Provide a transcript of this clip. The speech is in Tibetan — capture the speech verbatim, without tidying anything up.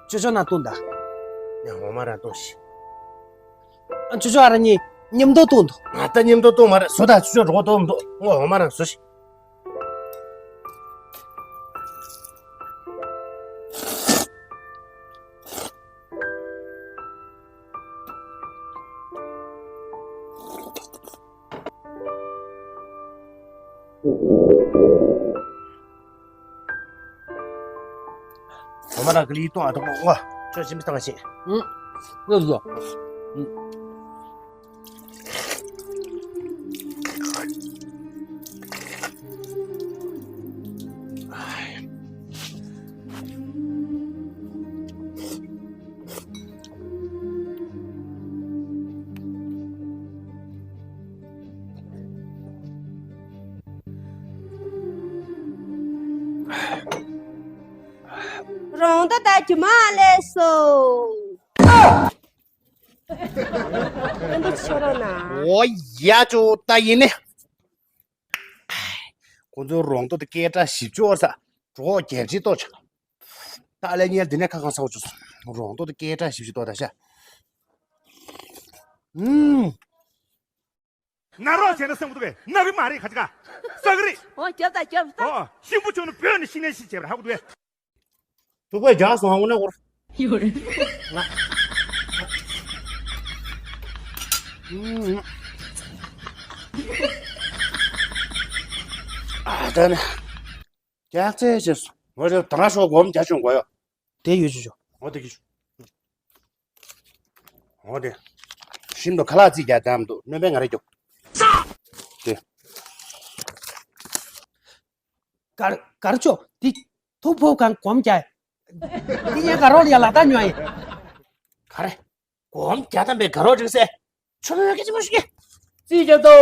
ཅོ་ཅོ་ན་བཏུང་ད། ཡ་འོ་མ་རང་བཏུང་ཤིག་ཨ་ཅོ་ཅོ་ཨ་ར་གཉིས་མཉམ་དུ་བཏུང་དོ། ང་ད་མཉམ་དུ་བཏུང་མ་རེད། བཟོ་ད་ཅོ་ཅོ་འགྲོ་བཏུང་འདུག་ངོ་འོ་མ་རང་བཟོ་ཤིག་འོ་མ་རང་གི་ལི་གཏོང་ཨ་ཐོག་མོ་ངོ་ཅོ་ཅི་མི་བཏང་ཤེས། ཨུ། ལགས་སོ། རོང་ད་ད་ཁྱི་མ་ལས་སོ། ཨ་འདི་ཆོ་ར་ན། འོ་ཡ་ཅོ་ད་ཡིན་ནི། ཁོ་ཚོའི་རོང་ཏོ་དེ་སྐད་གྲགས་ཞིབ་ཆོག་ས། གྲོགས་རྒྱལ་སྤྱིའི་ཏོ་ཆག་ད་ལས་ཉལ་འདི་ནས་ཁ་ཁང་ས་འོ་ཆུ་སོང་། རོང་ཏོ་དེ་སྐད་གྲགས་ཞིབ་ཆོག་ཏོ་ད་ཤ། ཨུམ། ན་རོགས་བྱས་ན་བསམ་གི་འདུག་གས། ན་གི་མ་རེད་ཁ་ཅིག་ག་ས་གི་རེད། འོ་རྒྱབ་ད་རྒྱབ་ད། ཨོ་ཤིང་བུ་ཆུང་ནི་བོད་ནི་ཤིང་ནས་ཤིང་བྱས་པ་རེད་ཧ་གོ་འདུག་གས། ཐུག་པས་རྒྱག་སོང་ཧ་གོ་ན་གོ་ར། ཡོད་རེད། ང་། ཨུམ། ཨ་ད་ནི། རྒྱག་ཚད་བྱས་སོང་། ངོ་རེ་ད་རང་ཤོག་སྒོམ་རྒྱག་བྱུང་གོ་ཡོ། དེ་ཡོད་ཆུ་ཆུ། འོ་དེ་གི་ཆུ། འོ་དེ། ཤིན་ཏུ་ཁ་ལག་རྩིས་རྒྱག་དམ་འདུག་སྣོན་པའི་ང་རེ་རྒྱོབ། དེ། གར་གར་ཆོ་དེ་ཐུག་ཕོབ་གང་གོམ་རྒྱག་དེ་ཉན་ག་རོགས་ལ་ཡ་ལ་ད་ཉོ་ཡིན། ག་རེ། གོམ་རྒྱག་དམ་པའི་ག་རོགས་འགྲིག་སེ། ཆོ་མོ་སྐད་ཆ་མ་ཞུ་གི་རྩིས་རྒྱག་དོ།